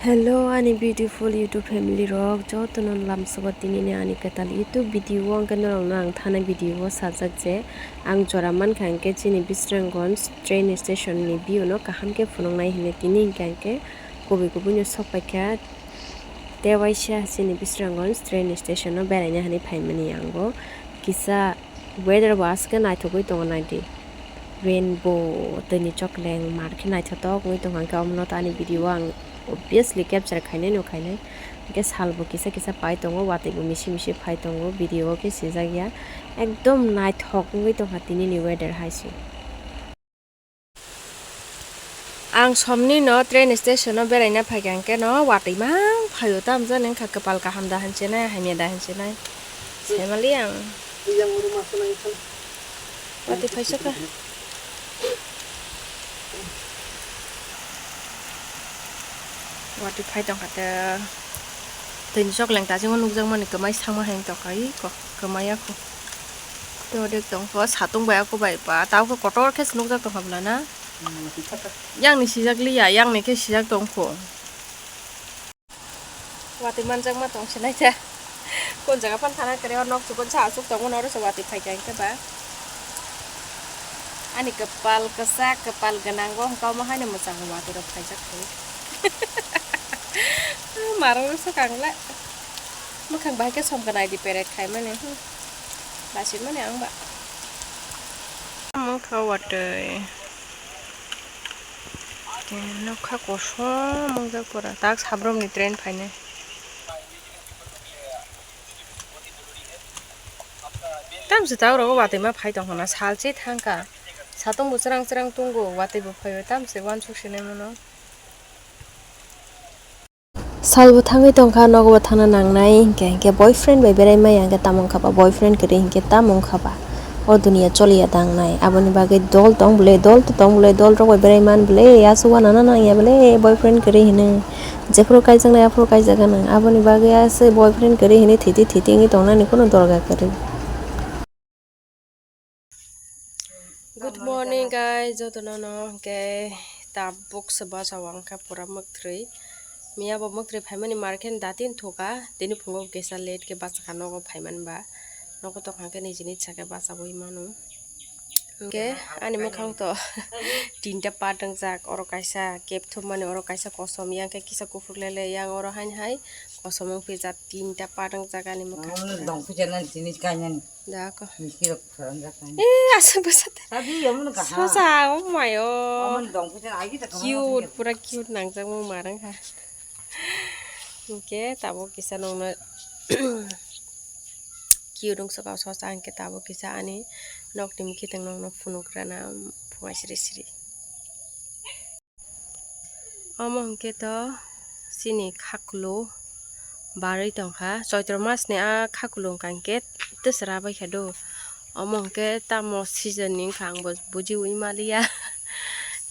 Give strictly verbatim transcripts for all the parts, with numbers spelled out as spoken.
Hello ani beautiful YouTube family rok, jotono lamsogo tinini ani kwtal YouTube video o hwnkhe norokno ang thana video o sajak je ang jora mankha hwnkhe chini Bisramganj train station ni view no kaham khe phunuknai hinwi tini hwnkhe ang khe kubui kubui no sok paikha tei waisa chini Bisramganj train station o beraina hinwi phaimani ang bo kisa. Weather bo aswk khe naithogwi tongo naidi. Rainbow, twini chokleng mar khe naithotok wngwi tongkha, hwnkhe omono to ani video o ang obviously capture khainai no khainai. Hwnkhe salbo kisa kisa pai tongo, watwi bo misi misi phai tongo, video o khe sijak ya. Ekdom naithok wngwi tongkha tinini weather hai se. Ang somni no train station o beraina phaikha hwnkhe no watwi mang phaio, tamjani wngkha kwpal kaham da hinwi sinai, hamya da hinwi sinai. Saimali ang. Watwi phaisokha. Watwi phai tongkha te. Twini chokleng ta jingmo nukjakmani kwmai sangma hai tongkha iko kwmai ya kho. Tei odek tongkho satung bai ako bai ba tabo khe kotor khe se nukjak tongkha bwla na. Yang ni sijak liya, yang ni khe sijak tongkho. Watwi manjakma tong sinai ta. Kon jaga phano thana kwrwi o nok chukon sa aswk tongmani oro se watwi phaikha hwnkhe ba. Ani kwpal kwchak kwpal gwnang o hwnkhe omo haino mwchang watwi rok phaijak khe. Marok rok swkang le. Mwkhang bahai khe som gwnai di peret khaimani. Hmm. Lasimani ang ba. Omo kha watwi. Nokha kosom wngjak pura tak sabrumni train phainai. Tamse ta oro watwi ma phai tong hwnna salchi thangkha. Satung bo chwrang chwrang tongo, watwi bo phaibai tamse uansuk sinai mano. Salbo thangwi tongkha, nogobo thangna nangnai, hinkhe, hinkhe boyfriend bai berai maya hinkhe tamo wngkha ba, boyfriend kwrwi hinkhe tamo wngkha ba, o duniya choliya dangnai. Aboni bagwi dol tong bwle, dol to tong bwle, dol rok bai berai man bwle, aswk uanana nangya bwle, boyfriend kwrwi hinwi. Jephuru kaijaknai aphuru kaijakgano, aboni bagwi aswk boyfriend kwrwi hinwi thiti thiti wngwi tongnani kunu dorga kwrwi. Good morning guys, jotono no hwnkhe tabuk se bachao ang kha pura mwktwrwi. Miya bo mwktwrwi phaimani mar khe datin thuka, tini phungo kisa late khe bachakha nogo phaimani ba. Nogo tongkha khe nijini sakhe bachaui mano. Hwnkhe ani mwkhang to tinta part wngjak, oro kaisa kep thumani, oro kaisa kosom, yang khe kisa kuphur lele, yang oro haini hai kosom wngphi jak, tinta part wngjak ani mwkhang. Omono dong puja nani tini kainani. Dako. Misti rok pharangjak nani. Eh, aswk bwsa ta. Abi omono kaha. Sosa, oh my, oh. Omono dong puja agi ta kama. Cute, pura cute nangjak mo marang kha. Hwnkhe tabuk kisa nokno cute wngsa kha sosa, hwnkhe tabuk kisa ani nokni mwkhitwng nokno phunuk rana phunga siri siri. Omo hwnkhe to chini khaklu barwi tongkha. Choitro masni a khaklu wngkha hwnkhe twswra baikha do. Omo hwnkhe tamo season ni wngkha, ang bo bujiui maliya.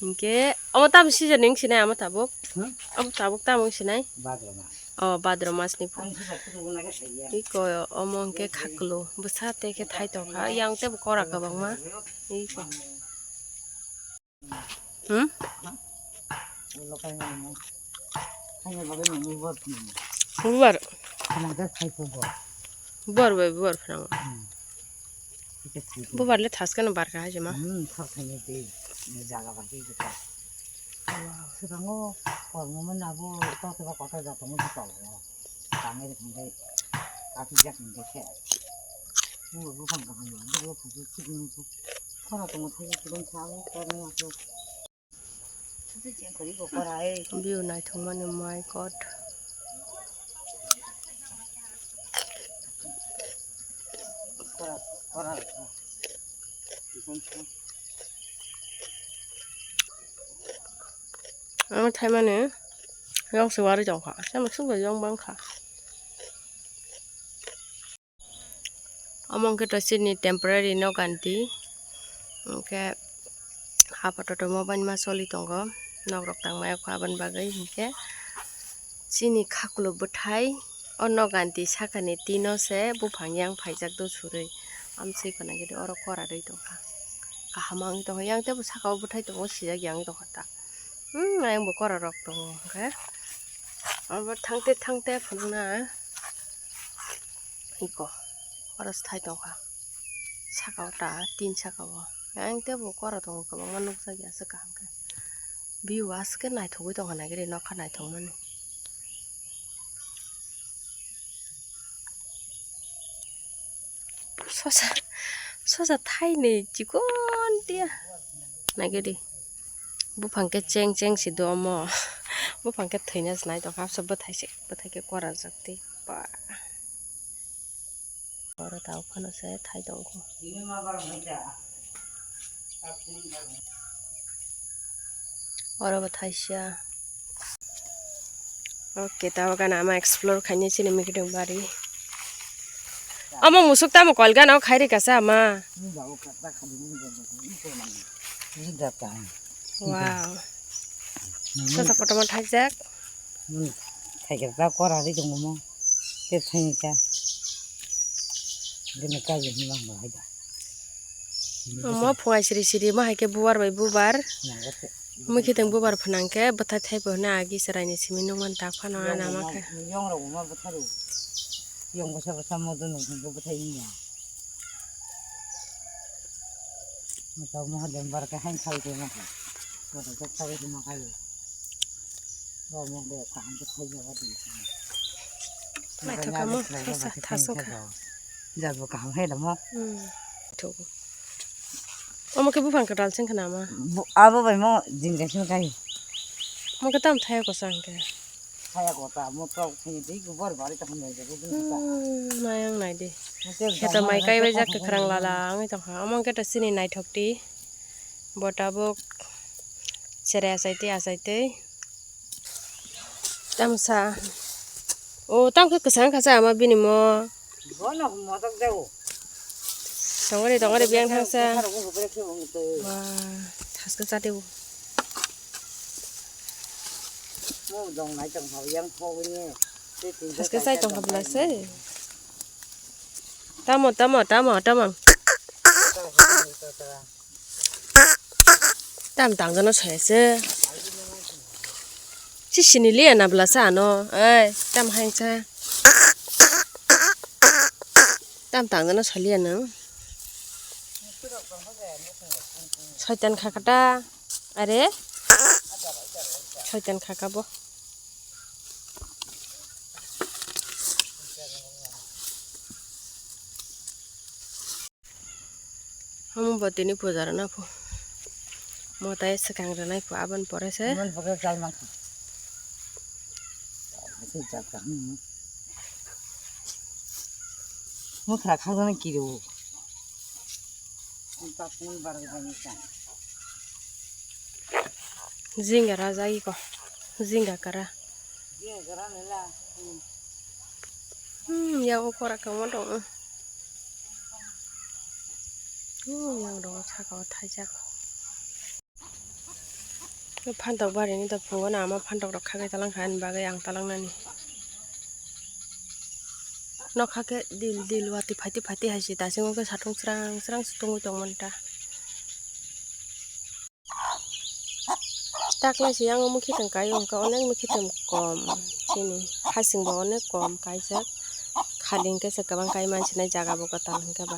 Hinkhe omo tamo season ni wngsinai, amo tabuk? Hmm? Amo tabuk tamo wngsinai? Bhadra mas. O, Bhadra masni phu. Ang kisa kutu guna khe saiya. Iko omo hwnkhe khaklu. Bwsa tei khe thai tongkha. Yang tei bo kora kwbangma. Iko. Hmm? Bubar. Bubar bai bubar phano. Bubar le thaskeno barka hai jema. Sikango kormo mani abo to keba kota jatongo di tolongo. Tangeri kongde kati jak kongde khe. Bubar buphang kaham bubar buphang sikno. Khora tongo thai sikno sao kormo aso. View naithokmani, my God. Ang thaimani yong se wari tongkha, sabo sukha yong bangkha. Omo hwnkhe to chini temporary nok ganti, hwnkhe apatoto mobile ma choli tongo, nok rok tangmaya kho aboni bagwi, hinkhe chini khakluk bwthai o nok ganti sakani tino se buphang yang phaijak do surwi, amsui khwnai khe oro kora rwi tongkha, kaham wngwi tongkha, yang teibo saka o bwthai tongo sijak yang wngwi tongkha ta, hmm, ayang bo kora rok tongo hwnkhe. Abo thangte thangte phunukna iko oro se thai tongkha. Saka o ta tin saka o. Ang tebo kora tongo kwbangma nukjakya se kaham khe. View aswk khe naithogwi tongkha naikhe nokha naithokmani. Sosa, sosa thainwi chikon tia. Naikhe di. Buphang khe cheng cheng si do omo. Buphang khe thwina se nai tongkha. Hapsa bwthai se, bwthai khe kora jak tei. Ba. Oro tao phano se thai tongkho. Oro bo thaisa. Okay, tao gana ama explore khainai chini mikitwng bari. Amo musuk tamo kol gana o khairi kasa ama. Wow. Sosa kotorma thaijak. Thaigerjak kora ri tongo mo. Tei thaini ta. Bini kaijak ni bang bo hai da. Omo phungai siri siri ma hai khe bubar bai bubar. Mui khe tong bubar phwnang khe bwthai thaibo hwnwi agi chwraini simi nukmani tak phano ana ma khe. Yong rok ma bwthai rw. Yong bwsa bwsa modo nung hwnkhe bwthai wngya. Moto moha de bar khe hain khai de ma khe. Moto khe khai de ma khai. Ba mo de kaham khe khai de ba de. Naithok kamo thasa thasung kha. Jabo kaham hai da mo. Hmm. Thok. Omo khe buphang kwtal sing khna ma. Abo bai mo jing jai sing kai. Mo khe tam thaya ko sang khe. Thaya ko ta mo tok thini dei go bor bari ta hwnwi de. Hmm, mayang nai de. Kheta mai kai bai jak kwkhwrang lala wngwi tongkha. Omo khe ta chini naithok di. Bo tabuk sere achai tei achai tei. Tamsa. O, tamo khe kwchang kha cha ama bini mo. Bono motok jago. Tongori, tongori, biyang thangsa. Bwsarok bo hubui khe bo hwnkhe. Ba, thaske chati bo. Mo dong nai tong ha, yang kho bini. Thaske chai tong kha bwla se. Tamo, tamo, tamo, tamo. Tam tang jano soya se. Si sini liya na bwla sa ano. Ai, tam hain sa. Tam tang jano saliya nang. Soitan khakata. Are? Soitan khaka bo. Omo bo tini puja rwna pho. Mwtai swkang rwnai pho, aboni pore se. Aboni pore chai mankha. Ase jaka, hmm. Muthra khajana kiri o. Jinga rajai ko. Jinga kara. Hmm, ya o kora kamo dong. Hmm, yang dong saka o thaijak. Phantok barini to phungo na ama phantok rok khagwi talangkha ani bagwi ang talangnani. Nokha khe dil dil wati phaiti phaiti hai se dasingo khe satung srang srang se tungwi tongmani ta. Taklai se yang mui khitung kai hwnkhe onek mui khitung kom chini hasing bo onek kom kaijak khali hwnkhe se kwbang kai mansinai jaga bo kwtal hwnkhe ba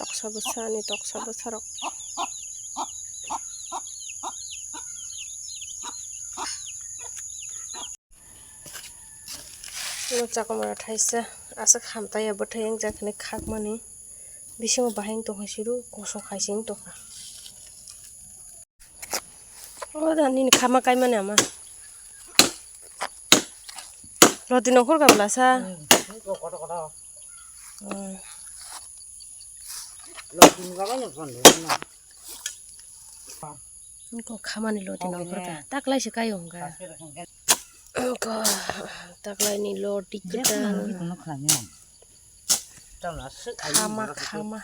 toksa bwsa ni toksa bwsa rok. Ulo chakomora thaisa aswk hamtaiya bwthai wngjak hinwi khakmani bisingo bahai wng tongkha siru kosok hai se wng tongkha. O da nini khama kaimani ama loti nongkhor ka bwlasa. Hmm, kotor kotor. Hmm. Loti ni bagwi no phone rwna. Wngkha khamani loti nongkhor ka. Taklai se kaio hwnkha. Wngkha taklai ni loti kwtal. Khama khama.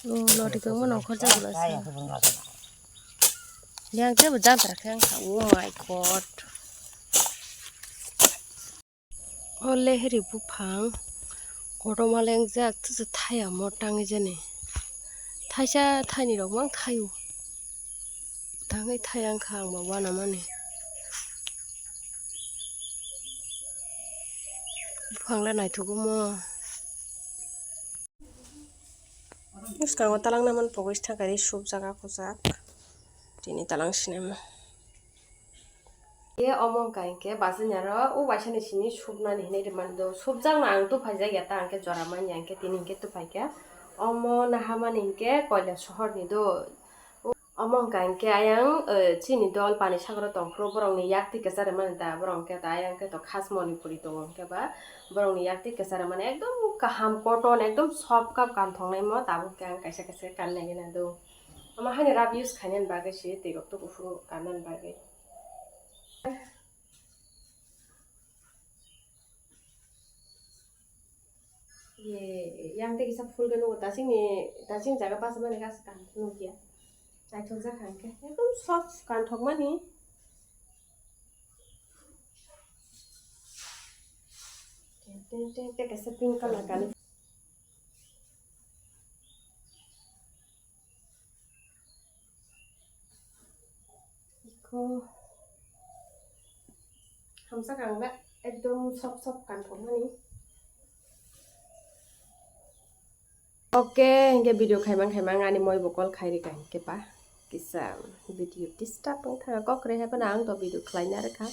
O loti kwbangma nongkhor jak bwlasa. Yang tebo jatra khe wngkha. Oh my God. O lehri buphang kotorma lengjak tei thaya mo tangwi jani. Thaisa thaini rok mang thaio. Tangwi thai ang kha ang bo uanamani. Buphang le naithogo mo. Bwskango talang naman pogwi thangkhe subjak akhojak. Tini talang sinai mo. Ye omo wngkha hinkhe bachani aro o waisani simi subnani hinwi rwmani do. Subjakno ang tuphaijak ya ta hinkhe jora manya hinkhe tini hinkhe tuphaikha. Omo nahamani hinkhe Koilasohorni do. Omo wngkha hinkhe ayang, eh, chini dol Panisagar-o tongphuru borokni yak twi kwcharwi mani ta borok hinkhe ta ayang khe to khas Manipuri tongo hinkhe ba borokni yak twi kwcharwi mani ekdom kaham cotton ekdom soft kha kanthoknaimo tabuk khe ang kaisa kaisa khe kannai gana do. Omo haino rough use khainani bagwi se twi rok to kuphuru kannani bagwi. Ye, yang tei kisa phul khe nugo, tachini, tachini jaga bachama ni gasa kaham khe nukya. Naithokjak kha hinkhe, ekdom soft kanthokmani. Tei, tei, tei, tei kaisa pink colour kani. Iko hamsa kangla ekdom soft soft kanthokmani. Oke, hinkhe video khaimang khaimang ani moi bo call khai rikha hinkhe ba kisa video disturb wngkha kok rehai phano ang to video khlaina rwkha.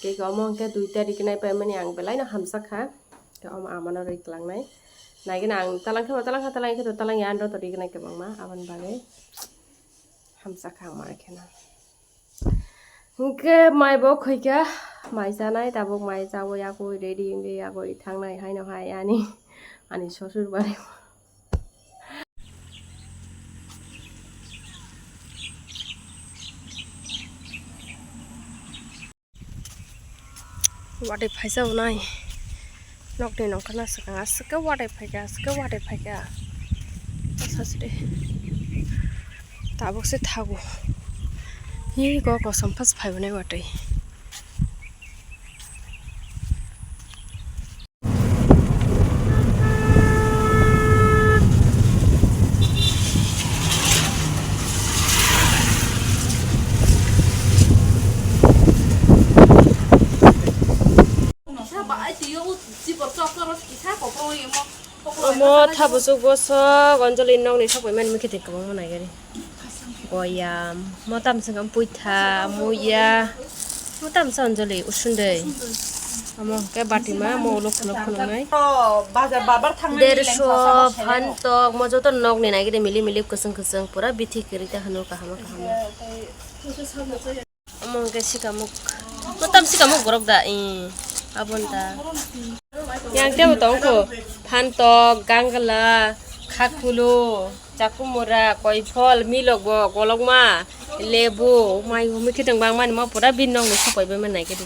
Keke omo hinkhe dui tarik nai paimani ang belaino hamsa kha. Khe omo amano rwi kwlangnai. Naigwna ang talang khe bo talang kha, talang khe to talang ya, andro to riknai kwbangma, aboni bagwi hamsa kha ang ma kheno. Hinkhe mai bo khaikha, mai chanai, tabuk mai chawi yagwi ready wngwi yagwi thangnai haino hai ani, ani sosur bari. Watwi phaisa bo nai. Nokni nokha na swkang aswk khe watwi phaikha, aswk khe watwi phaikha. Sasre. Tabuk se thago. Hi go kosom phas phai bo nai watwi. Omo thabuchuk bosok Anjali nokni sok paimani mui khe twi kwbangma naigari. Boyam, mo tamo swkang puitha, muya, mo tamo sa Anjali usundui. Omo hwnkhe batima, mo ulo khuluk khuluknai. Bazar barbar thangnani derso lengsa sabo phantok, mo joto nokni naigari mili mili kwchwng kwchwng pura bithi kwrwi ta hwnwi kaham kaham. Omo hwnkhe sikamuk. Kwtam sikamuk borok da? Ee, aboni da. Yang tebo tongkho. Phantok, gangla, khakhulu, chakumura, koiphol, milok bo, kolokma, lebu, mai humi khitwng bangmani mo pura bini nokni sokoi bai mannai khe di.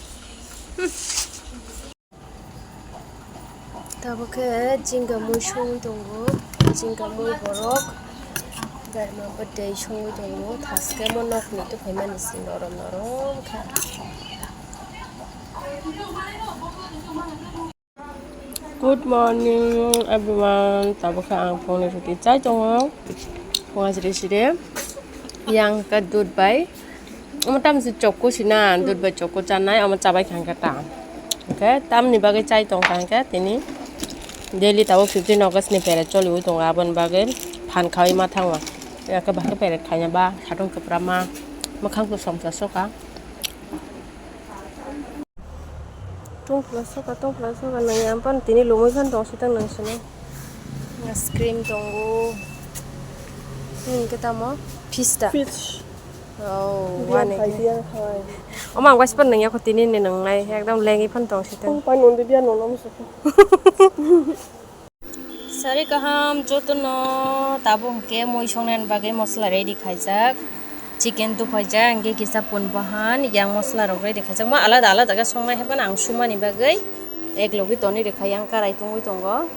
Tabuk khe jingga mui songwi tongo, jingga mui borok berma bwtwi songwi tongo, thaskhe mo nokni twi phaimani simi norom norom kha. Good morning everyone, tabuk khe ang phone roti chai tongo, phone siri siri yang khe dud bai. Omo tamni se chokku sina, dud bai chokku chanai, omo chabai kha hwnkhe ta. Hwnkhe tamni bagwi chai tongkha hwnkhe tini daily tabuk fifteen August ni pere choliwi tongo, aboni bagwi phan khaui ma thango. Yakhe bahai pere khaina ba satung kwpra ma mwkhang kwsom sa soka. Tungphla soka, tungphla soka nangya, ampani tini lomwi phano tong sitang nang sino. Ice cream tongo. Nini khe tamo? Pista. Peach. Oh, biya wane khai, khe. Biya khai. Omo ang waisa phano nangya kho tini ni nangnai. Ekdom lengwi phano tong sitang. Tong pai nonde biya nono musuko. Sari kaham jotono tabuk hwnkhe mui songnani bagwi mosola ready khaijak, chicken tuphaijak, hwnkhe kisa pun bohan yang mosola rok ready khaijakma alada alada khe songnai hai phano ang sumani bagwi ek logwi tonwi rwkha yang karai tungwi tongo.